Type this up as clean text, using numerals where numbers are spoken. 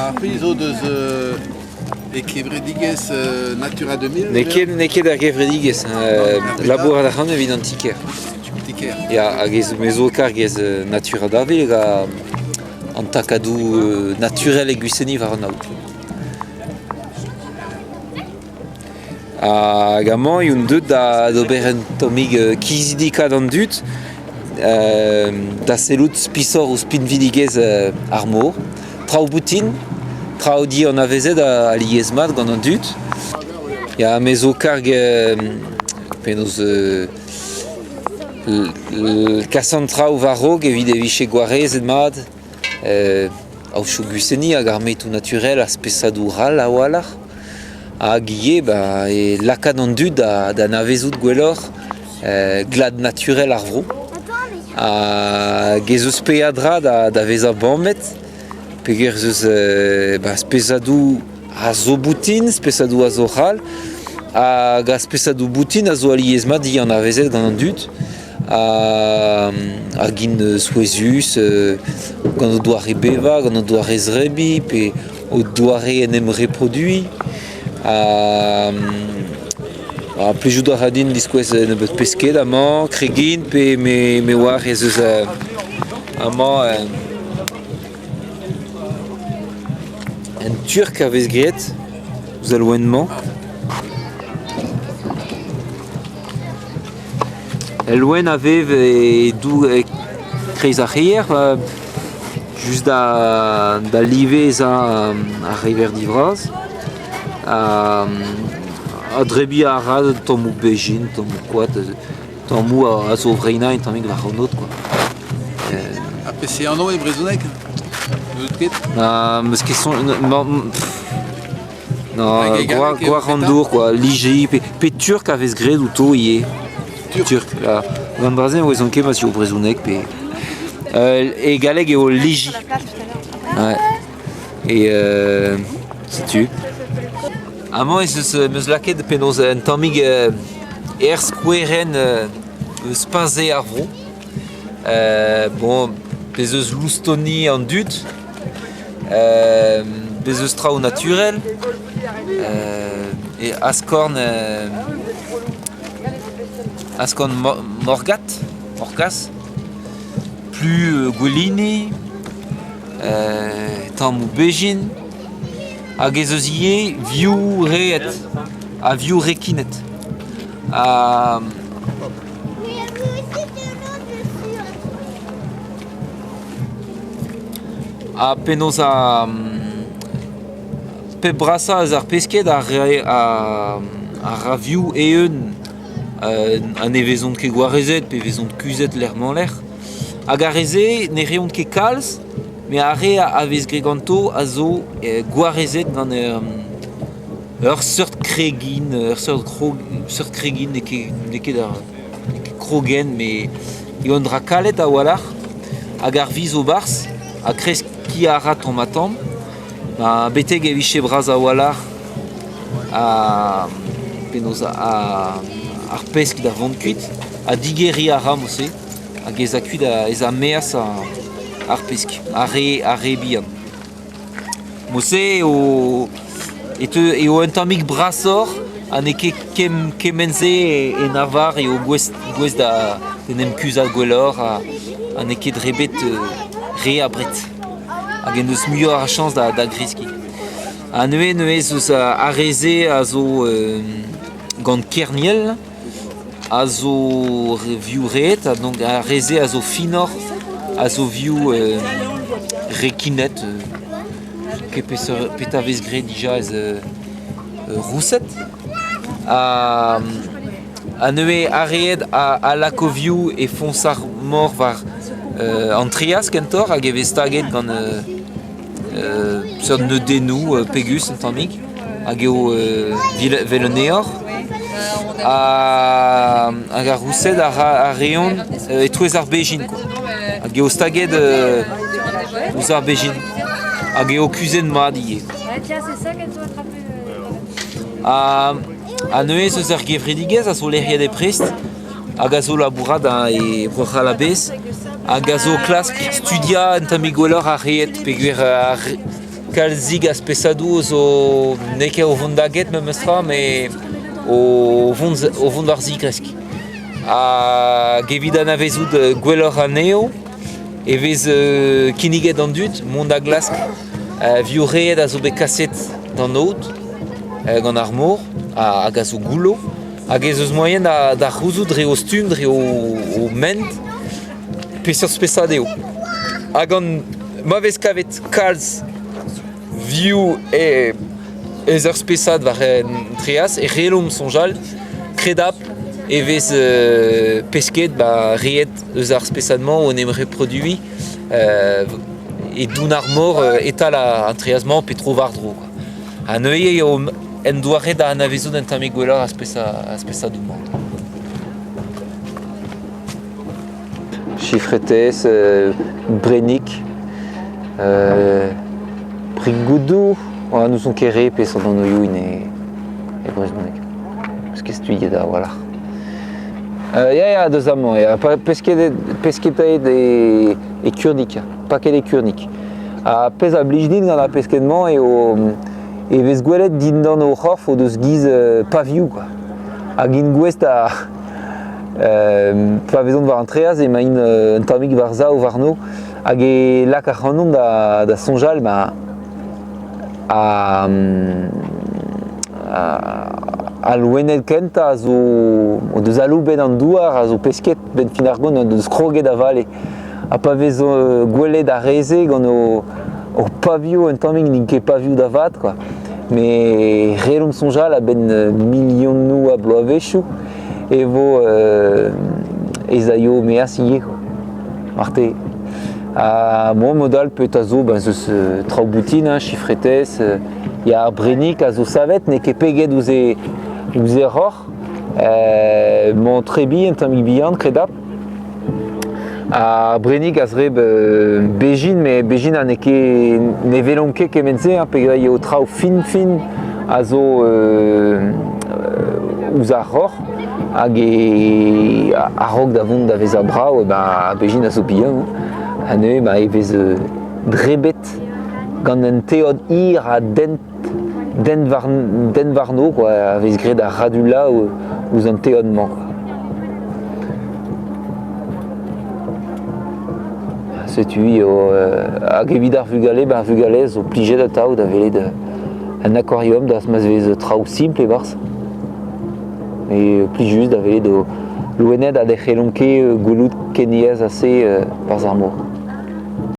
Ar pezh zo deus e kevredigezh Natura 2000 N'eo ket, n'eo ket ar gevredigezh. Labourat a ran evit an ti-kêr. Ti-kêr. Ya, hag ez, me zo karg ez Natura 2000 hag an takadoù naturel e Gwiseni war an aod. Hag amañ on deuet da d'ober un tammig kizidikaat an dud, da sellout spisoc'h ouzh pinvidigezh ar mor. Traoù boutin, traoù dianavezet alies-mat gant an dud. Ya, me zo karg penaos kas an traoù war-raok evit e vije gwarezet mat. Aotrou Gwiseni hag ar metoù naturel ar spesadoù ral a-walc'h hag ivez ba e lakaat an dud da anavezout gwelloc'h glad naturel ar vro. Hag ez eus peadra da vezañ bamet peogwir ez eus ba spesadoù a zo boutin, spesadoù a zo ral hag ar spesadoù boutin a zo alies-mat dianavezet gant an dud. Hag int souezhus gant o doare bevañ, gant o doare zrebiñ pe o doare en em reproduiñ. Ha plijout a ra din diskouez un nebeud pesked amañ, kregin pe me oar ez eus amañ un turk a vez graet ouzh al loen-mañ. Ul loen a vev e dour e-kreiz ar c'hreier, just da live ez a ar reverdi vras. Ha drebiñ a ra tammoù bezhin, tammoù koad, tammoù a zo vreinañ un tammig war an aod kwa. Ha peseurt anv e brezhoneg? N'out ket? 'meus ket soñj Non, gwar an dour quoi, liji, pe, pe turk a vez graet outo ivez. Turk, là. Gant dra-se ne ouezont ket ma eo brezhoneg pe... e galleg eo liji. Ouais. Et setu. Amañ ez eus 'meus lakaet penaos un tammig er skouerenn eus peñse ar vro. Bon, bez eus loustoni an dud. Bez eus traoù naturel e askorn askorn Morgat, Morgas, plu Gwelini, tammoù bezhin hag ez eus ivez vioù reet ha vioù rekinet. Ha Ha penaos ar pep brasañ eus ar pesked a ra vioù eeun ha ne vezont ket gwarezet pe vezont kuzhet lec'h-mañ-lec'h. Hag ar re-se ne reont ket kalz, met ar re a vez graet ganto a zo gwarezet gant ur seurt kregin, ur seurt kregin n'eo ket krogenn met eo un dra kalet a-walc'h hag ar vi zo 'barzh ha kreskiñ a ra tamm-ha-tamm ba betek e vije bras a-walc'h ha penaos ar pesk da vont kuit ha digeriñ a ra mod-se hag ez a kuit ez a maez ar pesk ar re bihan. Mod-se eo e teu eo un tammig brasoc'h ha n'eo ket kement-se en arvar eo gouest gouest da en em kuzhat gwelloc'h ha n'eo ket dre bet re abred. Hag en deus muioc'h a chañs da greskiñ. Ha neuze neuze ez eus ar re-se a zo gant kerniel a zo vioù ret ha donc ar re-se a zo finoc'h, a zo vioù rekinet ket peseurt petra vez graet dija ez rouset ha ha neuze ar re a lako vioù e foñs ar mor war an trias kentoc'h hag e vez staget gant seurt neudennoù pegus un tammig hag eo vel un eor hag ar roused a ra a reont e-touez ar bezhin kwa hag eo staget ouzh ar bezhin hag eo kuzhet mat ivez. Ha neuze eus ar gevredigezh a zo lec'hiet e Brest hag a zo labourat e Bro-C'hall a-bezh hag a zo klask studiañ un tammig gwelloc'h ar red peogwir ar. Kalzik a spesadoù zo n'eo ket o vont da get memes tra met o vont o vont war zigresk. Hag evit anavezout gwelloc'h anezho e vez kinniget d'an dud mont da glask vioù-red a zo bet kaset d'an aod gant ar mor hag a zo goullo. Hag ez eus moaien da c'houzout dre o stumm, dre o ment, peseurt spesad eo. Ha gant ma vez kavet kalz vioù ez ur spesad war an treaz e c'hellomp soñjal kredapl e vez pesked ba reet eus ar spesad-mañ o en em reproduiñ e doun ar mor e-tal an treaz-mañ pe tro-war-dro. Ha neuze eo en doare da anavezout un tammig gwelloc'h ar spesadoù-mañ. Chifretez, brennig, prigoudoù, n'ouzon ket re peseurt anvioù int e brezhoneg. N'eus ket studiet a-walc'h. Ya, ya, deus amañ, ya. Pesketaet e Kurnig, paket e Kurnig. Ha pezh a blij din gant ar pesked-mañ eo e vez gwelet dindan o c'horf o deus giz pavioù kwa. Hag int gouest da pa vezont war an traezh emaint un tammig war-sav warno hag e lak ac'hanon da soñjal ma al loened kentañ a zo o deus aloubet an douar a zo pesked 'benn fin ar gont o deus kroget da vale. Ha pa vez gwelet ar re-se gant o pavioù un tammig n'int ket pavioù da vat kwa. Met c'hellomp soñjal a-benn milionoù a bloavezhioù e vo ez aio maez ivez kwa, marteze. Ha bon mod all petra zo, ben ez eus traoù boutin hein, chifretez, ya ar brennig a zo savet n'eo ket peget ouzh e ouzh e roc'h, mañ tre bihan, tammig bihan kredapl. Ar brennig a zreb bezhin, met bezhin ha n'eo ket ne welomp ket kement-se hein, peogwir eo traoù fin-fin a zo ouzh ar roc'h hag e a-raok da vont da vezañ brav, eh ben ar bezhin a zo bihan ha neuze ba e vez drebet gant un teod hir ha dent dent warno quoi, a vez graet ar radula ouzh an teod-mañ. Setu eo hag evit ar vugale, ba ar vugale zo plijet atav da welet un akwarium da ma vez traoù simpl e-barzh. Et plijus da welet loened ha ne c'hellont ket gwelout ken aes ha se 'barzh ar mor.